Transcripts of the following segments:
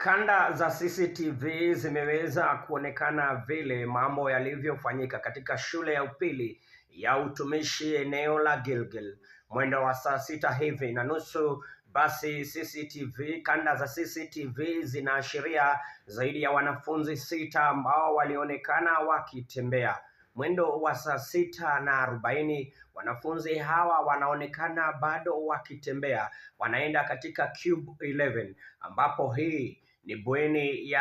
Kanda za CCTV zimeweza kuonekana vile mambo yalivyofanyika katika shule ya upili ya utumishi eneo la Gilgil mwendo wa saa sita hivi na nusu. Basi CCTV, kanda za CCTV zinaashiria zaidi ya wanafunzi sita ambao walionekana wakitembea mwendo wa saa 6:40. Wanafunzi hawa wanaonekana bado wakitembea, wanaenda katika Cube 11 ambapo hii ni bweni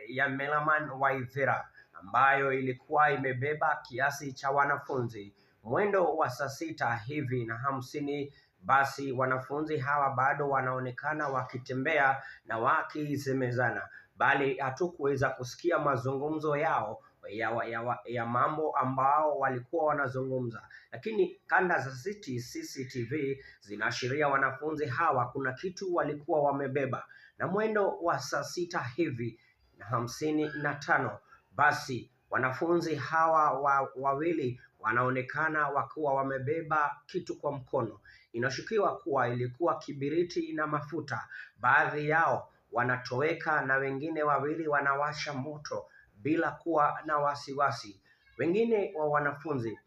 ya Melaman Waithera ambayo ilikuwa imebeba kiasi cha wanafunzi. Mwendo wa saa sita hivi na hamsini, basi wanafunzi hawa bado wanaonekana wakitembea na wakisemezana, bali hatukuweza kusikia mazungumzo yao ya mambo ambao walikuwa wanazungumza, lakini kanda za CCTV zinaashiria wanafunzi hawa kuna kitu walikuwa wamebeba. Na mwendo wa saa sita hivi na 55, basi wanafunzi hawa wawili wanaonekana wakiwa wamebeba kitu kwa mkono. Inashukiwa kuwa ilikuwa kibiriti na mafuta. Baadhi yao wanatoweka na wengine wawili wanawasha moto bila kuwa na wasiwasi. Wengine wa wanafunzi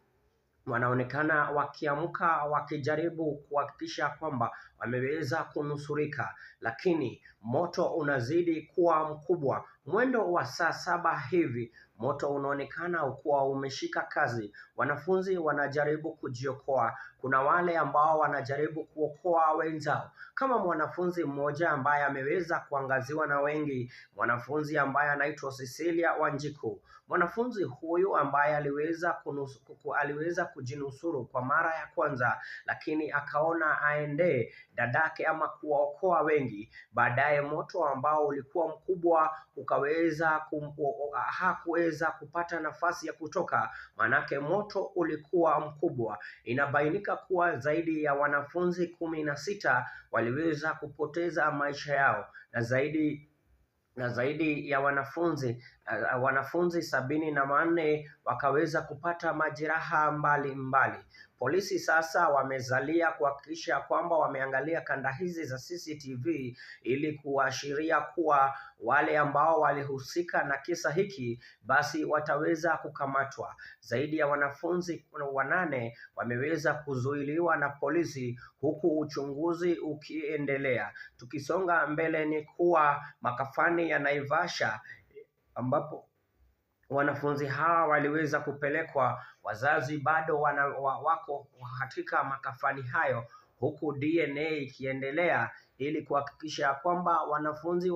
wanaonekana wakiamka wakijaribu kuhakikisha kwamba wameweza kunusurika, lakini moto unazidi kuwa mkubwa. Mwendo wa saa saba hivi moto unaonekana kuwa umeshika kazi. Wanafunzi wanajaribu kujiokoa. Kuna wale ambao wanajaribu kuokoa wenzao, kama mwanafunzi mmoja ambaye ameweza kuangaziwa na wengi, mwanafunzi ambaye anaitwa Cecilia Wanjiku. Mwanafunzi huyu ambaye aliweza kujinusuru kwa mara ya kwanza, lakini akaona aende dadake ama kuwaokoa wengi. Baadaye moto ambao ulikuwa mkubwa ukaweza hakuweza kupata nafasi ya kutoka, manake moto ulikuwa mkubwa. Inabainika kuwa zaidi ya wanafunzi 16 waliweza kupoteza maisha yao na zaidi ya wanafunzi 74 wakaweza kupata majeraha mbali mbali. Polisi sasa wamezalia kuhakikisha kwamba wameangalia kanda hizi za CCTV ili kuashiria kuwa wale ambao walihusika na kisa hiki basi wataweza kukamatwa. Zaidi ya wanafunzi 8 wameweza kuzuiliwa na polisi huku uchunguzi ukiendelea. Tukisonga mbele ni kuwa makafani ya Naivasha ambapo wanafunzi hawa waliweza kupelekwa, wazazi bado wako katika makafani hayo, huku DNA ikiendelea ili kuhakikisha kwamba wanafunzi